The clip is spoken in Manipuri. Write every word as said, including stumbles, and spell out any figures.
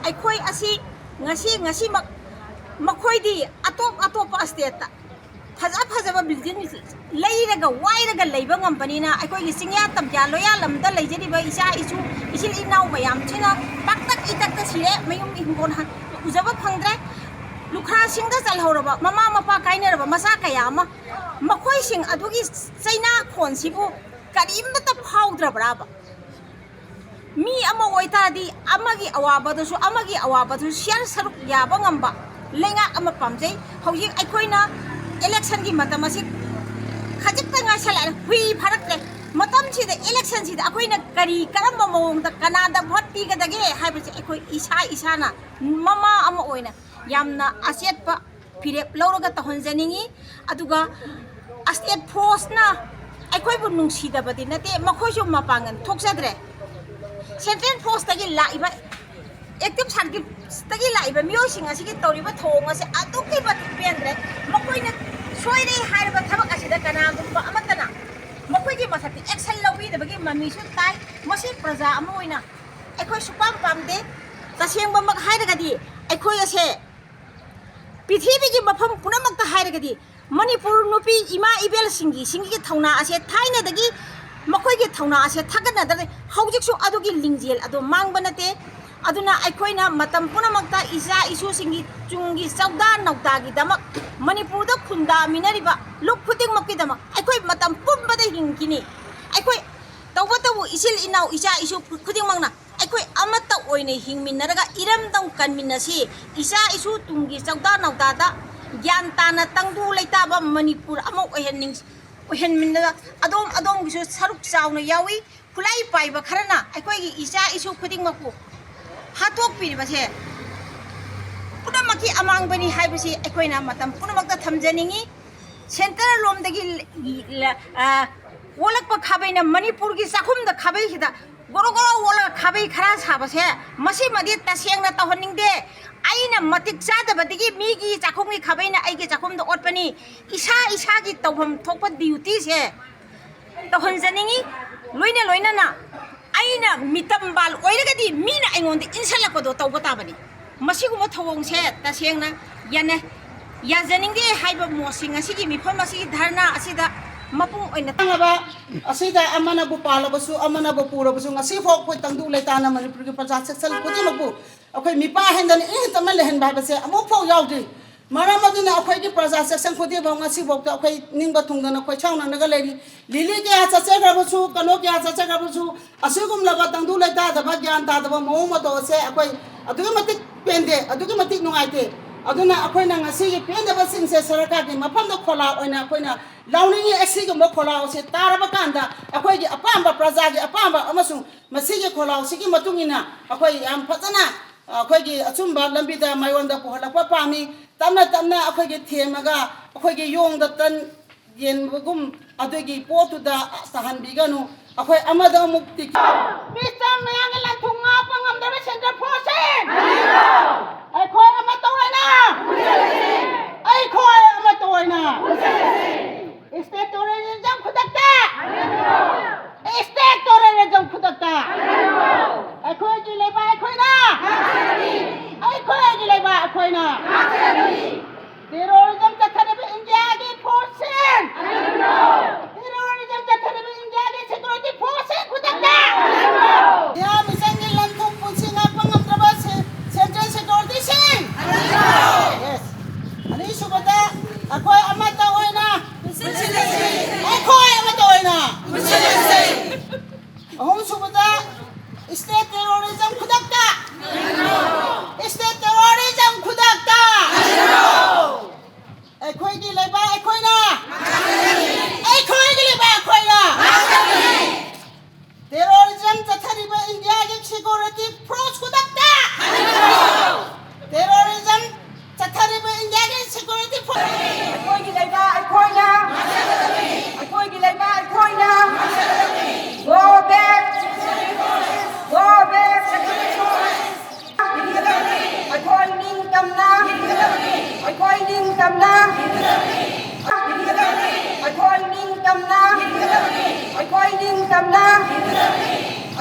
ꯑꯩꯈꯣꯏ ꯑꯁꯤ ꯉꯁꯤ, ꯉꯁꯤꯃꯛ ꯃꯈꯣꯏꯗꯤ ꯑꯇꯣꯞ ꯑꯇꯣꯞꯄ ꯁ꯭ꯇꯦꯠꯇ ꯐꯖ ꯐꯖꯕ ꯕꯤꯜꯗꯤꯡ ꯂꯩꯔꯒ ꯋꯥꯏꯔꯒ ꯂꯩꯕ ꯉꯝꯕꯅꯤꯅ, ꯑꯩꯈꯣꯏꯒꯤ ꯆꯤꯡꯌꯥ ꯇꯝꯌꯥ ꯂꯣꯌꯥ ꯂꯝꯗ ꯂꯩꯖꯔꯤꯕ ꯏꯆꯥ ꯏꯁꯨ, ꯏꯆꯤꯜ ꯏꯅꯥꯎ ꯃꯌꯥꯝꯁꯤꯅ ꯄꯥꯛꯇꯛ ꯏꯇꯛꯇ ꯁꯤꯔꯦ, ꯃꯌꯨꯝ ꯏꯪꯈꯣꯜ ꯎꯖꯕ ꯐꯪꯗ꯭ꯔꯦ꯫ ꯂꯨꯈ꯭ꯔꯥꯁꯤꯡꯗ ꯆꯜꯍꯧꯔꯕ ꯃꯃꯥ ꯃꯄꯥ ꯀꯥꯏꯅꯔꯕ ꯃꯆꯥ ꯀꯌꯥ ꯑꯃ, ꯃꯈꯣꯏꯁꯤꯡ ꯑꯗꯨꯒꯤ ꯆꯩꯅꯥ ꯈꯣꯟꯁꯤꯕꯨ ꯀꯔꯤꯝꯇ ꯐꯥꯎꯗ꯭ꯔꯕ꯭ꯔꯥꯕ? ꯃꯤ ꯑꯃ ꯑꯣꯏꯇꯥꯔꯗꯤ ꯑꯃꯒꯤ ꯑꯋꯥꯕꯗꯁꯨ, ꯑꯃꯒꯤ ꯑꯋꯥꯕꯗꯁꯨ ꯁꯤꯌꯥꯔ ꯁꯔꯨꯛ ꯌꯥꯕ ꯉꯝꯕ ꯂꯩꯉꯥꯛ ꯑꯃ ꯄꯥꯝꯖꯩ꯫ ꯍꯧꯖꯤꯛ ꯑꯩꯈꯣꯏꯅ ꯏꯂꯦꯛꯁꯟꯒꯤ ꯃꯇꯝ ꯑꯁꯤ ꯈꯖꯤꯛꯇ ꯉꯥꯏꯁꯜꯂꯛꯑꯦ, ꯍꯨꯏ ꯐꯥꯔꯛꯇ꯭ꯔꯦ꯫ ꯃꯇꯝꯁꯤꯗ, ꯏꯂꯦꯛꯁꯟꯁꯤꯗ ꯑꯩꯈꯣꯏꯅ ꯀꯔꯤ, ꯀꯔꯝꯕ ꯃꯑꯣꯡꯗ ꯀꯅꯥꯗ ꯚꯣꯠ ꯄꯤꯒꯗꯒꯦ ꯍꯥꯏꯕꯁꯦ ꯑꯩꯈꯣꯏ ꯏꯁꯥ ꯏꯁꯥꯅ ꯃꯃꯥ ꯑꯃ ꯑꯣꯏꯅ ꯌꯥꯝꯅ ꯑꯆꯦꯠꯄ ꯐꯤꯔꯦꯞ ꯂꯧꯔꯒ ꯇꯧꯍꯟꯖꯅꯤꯡꯉꯤ꯫ ꯑꯗꯨꯒ ꯁ꯭ꯇꯦꯠ ꯐꯣꯔꯁꯅ ꯑꯩꯈꯣꯏꯕꯨ ꯅꯨꯡꯁꯤꯗꯕꯗꯤ ꯅꯠꯇꯦ, ꯃꯈꯣꯏꯁꯨ ꯃꯄꯥꯡꯒꯜ ꯊꯣꯛꯆꯗ꯭ꯔꯦ꯫ ꯁꯦꯟꯇ꯭ꯔꯦꯜ ꯐꯣꯔꯁꯇꯒꯤ ꯂꯥꯛꯏꯕ, ꯑꯦꯛꯇꯤꯚ ꯁꯥꯔꯚꯤꯁꯇꯒꯤ ꯂꯥꯛꯏꯕ ꯃꯤꯑꯣꯏꯁꯤꯡ ꯑꯁꯤꯒꯤ ꯇꯧꯔꯤꯕ ꯊꯧꯑꯣꯡ ꯑꯁꯤ ꯑꯗꯨꯛꯀꯤ ꯃꯇꯤꯛ ꯄꯦꯟꯗ꯭ꯔꯦ꯫ ꯃꯈꯣꯏꯅ ꯁꯣꯏꯔꯦ ꯍꯥꯏꯔꯕ ꯊꯕꯛ ꯑꯁꯤꯗ ꯀꯅꯥꯒꯨꯝꯕ ꯑꯃꯠꯇꯅ ꯃꯈꯣꯏꯒꯤ ꯃꯊꯛꯇ ꯑꯦꯛꯁꯟ ꯂꯧꯕꯤꯗꯕꯒꯤ ꯃꯃꯤꯁꯨ ꯇꯥꯏ꯫ ꯃꯁꯤ ꯄ꯭ꯔꯖꯥ ꯑꯃ ꯑꯣꯏꯅ ꯑꯩꯈꯣꯏ ꯁꯨꯄꯥꯝ ꯄꯥꯝꯗꯦ꯫ ꯇꯁꯦꯡꯕꯃꯛ ꯍꯥꯏꯔꯒꯗꯤ ꯑꯩꯈꯣꯏ ꯑꯁꯦ ꯄ꯭ꯔꯤꯊꯤꯕꯤꯒꯤ ꯃꯐꯝ ꯄꯨꯝꯅꯃꯛꯇ ꯍꯥꯏꯔꯒꯗꯤ ꯃꯅꯤꯄꯨꯔ ꯅꯨꯄꯤ ꯏꯃꯥ ꯏꯕꯦꯜꯁꯤꯡꯒꯤ, ꯁꯤꯡꯒꯤ ꯊꯧꯅꯥ ꯑꯁꯦ ꯊꯥꯏꯅꯗꯒꯤ ꯃꯈꯣꯏꯒꯤ ꯊꯧꯅꯥ ꯑꯁꯦ ꯊꯥꯒꯠꯅꯗ꯭ꯔꯦ꯫ ꯍꯧꯖꯤꯛꯁꯨ ꯑꯗꯨꯒꯤ ꯂꯤꯡꯖꯦꯜ ꯑꯗꯨ ꯃꯥꯡꯕ ꯅꯠꯇꯦ꯫ ꯑꯗꯨꯅ ꯑꯩꯈꯣꯏꯅ ꯃꯇꯝ ꯄꯨꯝꯅꯃꯛꯇ ꯏꯆꯥ ꯏꯁꯨꯁꯤꯡꯒꯤ ꯇꯨꯡꯒꯤ ꯆꯧꯗꯥ ꯅꯧꯗꯥꯒꯤꯗꯃꯛ, ꯃꯅꯤꯄꯨꯔꯗ ꯈꯨꯟꯗꯥꯃꯤꯟꯅꯔꯤꯕ ꯂꯨꯞ ꯈꯨꯗꯤꯡꯃꯛꯀꯤꯗꯃꯛ ꯑꯩꯈꯣꯏ ꯃꯇꯝ ꯄꯨꯝꯕꯗ ꯍꯤꯡꯈꯤꯅꯤ꯫ ꯑꯩꯈꯣꯏ ꯇꯧꯕꯇꯕꯨ ꯏꯆꯤꯜ ꯏꯅꯥꯎ ꯏꯆꯥ ꯏꯁꯨ ꯈꯨꯗꯤꯡꯃꯛꯅ ꯑꯩꯈꯣꯏ ꯑꯃꯠꯇ ꯑꯣꯏꯅ ꯍꯤꯡꯃꯤꯟꯅꯔꯒ ꯏꯔꯝꯗꯝ ꯀꯟꯃꯤꯟꯅꯁꯤ꯫ ꯏꯆꯥ ꯏꯁꯨ ꯇꯨꯡꯒꯤ ꯆꯧꯗꯥ ꯅꯧꯗꯥꯗ ꯒ꯭ꯌꯥꯟ ꯇꯥꯅ ꯇꯪꯗꯨ ꯂꯩꯇꯥꯕ ꯃꯅꯤꯄꯨꯔ ꯑꯃ ꯑꯣꯏꯍꯟꯅꯤꯡ-, ꯑꯣꯏꯍꯟꯃꯤꯟꯅ ꯑꯗꯣꯝ ꯑꯗꯣꯝꯒꯤꯁꯨ ꯁꯔꯨꯛ ꯆꯥꯎꯅ ꯌꯥꯎꯏ꯫ ꯈꯨꯠꯂꯥꯏ ꯄꯥꯏꯕ ꯈꯔꯅ ꯑꯩꯈꯣꯏꯒꯤ ꯏꯆꯥ ꯏꯁꯨ ꯈꯨꯗꯤꯡꯃꯛꯄꯨ ꯍꯥꯠꯇꯣꯛꯄꯤꯔꯤꯕꯁꯦ ꯄꯨꯝꯅꯃꯛꯀꯤ ꯑꯃꯥꯡꯕꯅꯤ ꯍꯥꯏꯕꯁꯤ ꯑꯩꯈꯣꯏꯅ ꯃꯇꯝ ꯄꯨꯝꯅꯃꯛꯇ ꯊꯝꯖꯅꯤꯡꯏ꯫ ꯁꯦꯟꯇꯔ ꯂꯣꯝꯗꯒꯤ ꯂ-, ꯑ, ꯑꯣꯜꯂꯛꯄ ꯈꯥꯕꯩꯅ ꯃꯅꯤꯄꯨꯔꯒꯤ ꯆꯥꯛꯈꯨꯝꯗ ꯈꯥꯕꯩꯁꯤꯗ ꯒꯣꯔꯣ ꯒꯣꯔꯣ ꯑꯣꯜꯂꯒ ꯈꯥꯕꯩ ꯈꯔ ꯁꯥꯕꯁꯦ, ꯃꯁꯤꯃꯗꯤ ꯇꯁꯦꯡꯅ ꯇꯧꯍꯟꯅꯤꯡꯗꯦ꯫ ꯑꯩꯅ ꯃꯇꯤꯛ ꯆꯥꯗꯕꯗꯒꯤ ꯃꯤꯒꯤ ꯆꯥꯛꯈꯨꯝꯒꯤ ꯈꯥꯕꯩꯅ ꯑꯩꯒꯤ ꯆꯥꯛꯈꯨꯝꯗ ꯑꯣꯠꯄꯅꯤ꯫ ꯏꯁꯥ ꯏꯁꯥꯒꯤ ꯇꯧꯐꯝ ꯊꯣꯛꯄ ꯗ꯭ꯌꯨꯇꯤꯁꯦ ꯇꯧꯍꯟꯖꯅꯤꯡꯏ꯫ ꯂꯣꯏꯅ ꯂꯣꯏꯅꯅ ꯑꯩꯅ ꯃꯤꯇꯝꯕꯥꯜ ꯑꯣꯏꯔꯒꯗꯤ ꯃꯤꯅ ꯑꯩꯉꯣꯟꯗ ꯏꯟꯁꯤꯜꯂꯛꯄꯗꯣ ꯇꯧꯕ ꯇꯥꯕꯅꯤ꯫ ꯃꯁꯤꯒꯨꯝꯕ ꯊꯧꯑꯣꯡꯁꯦ ꯇꯁꯦꯡꯅ ꯌꯥꯅ-, ꯌꯥꯖꯅꯤꯡꯗꯦ ꯍꯥꯏꯕ ꯃꯣꯠꯁꯤ ꯉꯁꯤꯒꯤ ꯃꯤꯐꯝ ꯑꯁꯤꯒꯤ ꯙꯔꯅꯥ ꯑꯁꯤꯗ ꯃꯄꯨꯡ ꯑꯣꯏꯅ ꯇꯥꯡꯉꯕ ꯑꯁꯤꯗ ꯑꯃꯅꯕꯨ ꯄꯥꯜꯂꯕꯁꯨ, ꯑꯃꯅꯕꯨ ꯄꯨꯔꯕꯁꯨ, ꯉꯁꯤꯐꯥꯎ ꯑꯩꯈꯣꯏ ꯇꯪꯗꯨ ꯂꯩꯇꯥꯅ ꯃꯅꯤꯄꯨꯔꯒꯤ ꯄ꯭ꯔꯖꯥ ꯁꯦꯛꯁꯟ ꯈꯨꯗꯤꯡꯃꯛꯄꯨ ꯑꯩꯈꯣꯏ ꯃꯤꯄꯥ ꯍꯦꯟꯗꯅ ꯏꯪ ꯇꯞꯅ ꯂꯩꯍꯟꯕ ꯍꯥꯏꯕꯁꯦ ꯑꯃꯨꯛꯐꯥꯎ ꯌꯥꯎꯗ꯭ꯔꯤ꯫ ꯃꯔꯝ ꯑꯗꯨꯅ ꯑꯩꯈꯣꯏꯒꯤ ꯄ꯭ꯔꯖꯥ ꯁꯦꯛꯁꯟ ꯈꯨꯗꯤꯡꯃꯛ ꯉꯁꯤꯐꯥꯎꯗ ꯑꯩꯈꯣꯏ ꯅꯤꯡꯕ ꯊꯨꯡꯗꯅ ꯈꯣꯏꯁꯥꯎꯅꯅꯒ ꯂꯩꯔꯤ꯫ ꯂꯤꯂꯤ ꯀꯌꯥ ꯆꯠꯆꯈ꯭ꯔꯕꯁꯨ, ꯀꯩꯅꯣ ꯀꯌꯥ ꯆꯠꯆꯈ꯭ꯔꯕꯁꯨ, ꯑꯁꯤꯒꯨꯝꯂꯕ ꯇꯪꯗꯨ ꯂꯩꯇꯥꯗꯕ, ꯒ꯭ꯌꯥꯟ ꯇꯥꯗꯕ ꯃꯑꯣꯡ ꯃꯇꯧ ꯑꯁꯦ ꯑꯩꯈꯣꯏ ꯑꯗꯨꯛꯀꯤ ꯃꯇꯤꯛ ꯄꯦꯟꯗꯦ, ꯑꯗꯨꯛꯀꯤ ꯃꯇꯤꯛ ꯅꯨꯡꯉꯥꯏꯇꯦ꯫ ꯑꯗꯨꯅ ꯑꯩꯈꯣꯏꯅ ꯉꯁꯤꯒꯤ ꯄꯦꯟꯗꯕꯁꯤꯡꯁꯦ ꯁꯔꯀꯥꯔꯒꯤ ꯃꯐꯝꯗ ꯈꯣꯜꯂꯥꯎ ꯑꯣꯏꯅ ꯑꯩꯈꯣꯏꯅ ꯂꯥꯎꯅꯤꯡꯉꯤ꯫ ꯑꯁꯤꯒꯨꯝꯕ ꯈꯣꯜꯂꯥꯎ ꯑꯁꯤ ꯇꯥꯔꯕ ꯀꯥꯟꯗ ꯑꯩꯈꯣꯏꯒꯤ ꯑꯄꯥꯝꯕ, ꯄ꯭ꯔꯖꯥꯒꯤ ꯑꯄꯥꯝꯕ ꯑꯃꯁꯨꯡ ꯃꯁꯤꯒꯤ ꯈꯣꯜꯂꯥꯎꯁꯤꯒꯤ ꯃꯇꯨꯡ ꯏꯟꯅ ꯑꯩꯈꯣꯏ ꯌꯥꯝ ꯐꯖꯅ ꯑꯩꯈꯣꯏꯒꯤ ꯑꯆꯨꯝꯕ ꯂꯝꯕꯤꯗ ꯃꯥꯏꯑꯣꯟꯗ ꯄꯨꯍꯜꯂꯛꯄ ꯄꯥꯝꯃꯤ꯫ ꯇꯞꯅ ꯇꯞꯅ ꯑꯩꯈꯣꯏꯒꯤ ꯊꯦꯝꯃꯒ ꯑꯩꯈꯣꯏꯒꯤ ꯌꯣꯡꯗ ꯇꯟ ꯌꯦꯟꯕꯒꯨꯝ ꯑꯗꯨꯒꯤ ꯄꯣꯠꯇꯨꯗ ꯇꯥꯍꯟꯕꯤꯒꯅꯨ꯫ ꯑꯩꯈꯣꯏ ꯑꯃꯗ ꯑꯃꯨꯛ ꯇꯤꯛ- ꯃꯤꯁꯇꯔ ꯃꯌꯥꯝꯒꯤ ꯂꯟ-ꯊꯨꯝ ꯉꯥꯛꯄ ꯉꯝꯗ꯭ꯔꯕ ꯁꯦꯟꯇꯔ ꯐꯣꯔꯁꯁꯤꯡ! ꯑꯩꯈꯣꯏ ꯑꯃꯠꯇ ꯑꯣꯏꯅ! ꯑꯩꯈꯣꯏ ꯑꯃꯠꯇ ꯑꯣꯏꯅ! ꯁ꯭ꯇꯦꯠ ꯇꯦꯔꯣꯔꯤꯖꯝ ꯈꯨꯗꯛꯇ! ꯁ꯭ꯇꯦꯠ ꯇꯦꯔꯣꯔꯤꯖꯝ ꯈꯨꯗꯛꯇ! ꯑꯩꯈꯣꯏꯒꯤ ꯂꯩꯕꯥꯛ ꯑꯩꯈꯣꯏꯅ! ꯑꯩꯈꯣꯏꯒꯤ ꯂꯩꯕꯥꯛ ꯑꯩꯈꯣꯏꯅ! ꯇꯦꯔꯣꯔꯤꯖꯝ ꯆꯠꯊꯔꯤꯕ ꯏꯟꯗꯤꯌꯥꯒꯤ ꯐꯣꯔꯁꯁꯤꯡ! ꯇꯦꯔꯣꯔꯤꯖꯝ ꯆꯠꯊꯔꯤꯕ ꯏꯟꯗꯤꯌꯥꯒꯤ ꯁꯦꯀ꯭ꯌꯨꯔꯤꯇꯤ ꯐꯣꯔꯁꯁꯤꯡ ꯈꯨꯗꯛꯇ! ꯏꯟꯗꯤꯌꯥ ꯃꯤꯆꯪꯒꯤ ꯂꯟ-ꯊꯨꯝ ꯄꯨꯟꯁꯤ ꯉꯥꯛꯄ ꯉꯝꯗ꯭ꯔꯕ ꯁꯦ-, ꯁꯦꯟꯇ꯭ꯔꯦꯜ ꯁꯦꯀ꯭ꯌꯨꯔꯤꯇꯤꯁꯤꯡ! ꯌꯦꯁ꯫ ꯑꯅꯤꯁꯨꯕꯗ, ꯑꯩꯈꯣꯏ ꯑꯃꯠꯇ ꯑꯣꯏꯅ! ꯑꯩꯈꯣꯏ ꯑꯃꯠꯇ ꯑꯣꯏꯅ! ꯑꯍꯨꯝꯁꯨꯕꯗ, ꯁ꯭ꯇꯦꯠ ꯇꯦꯔꯣꯔꯤꯖꯝ ꯈꯨꯗꯛꯇ! ꯁ꯭ꯇꯦꯠ ꯇꯦꯔꯣꯔꯤꯖꯝ ꯈꯨꯗꯛꯇ! ꯑꯩꯈꯣꯏꯒꯤ ꯂꯩꯕꯥꯛ ꯑꯩꯈꯣꯏꯅ! ꯑꯩꯈꯣꯏꯒꯤ ꯂꯩꯕꯥꯛ ꯑꯩꯈꯣꯏꯅ! ꯇꯦꯔꯣꯔꯤꯖꯝ ꯆꯠꯊꯔꯤꯕ ꯏꯟꯗꯤꯌꯥꯒꯤ ꯁꯦꯀ꯭ꯌꯨꯔꯤꯇꯤ ꯐꯣꯔꯁ ꯈꯨꯗꯛꯇ!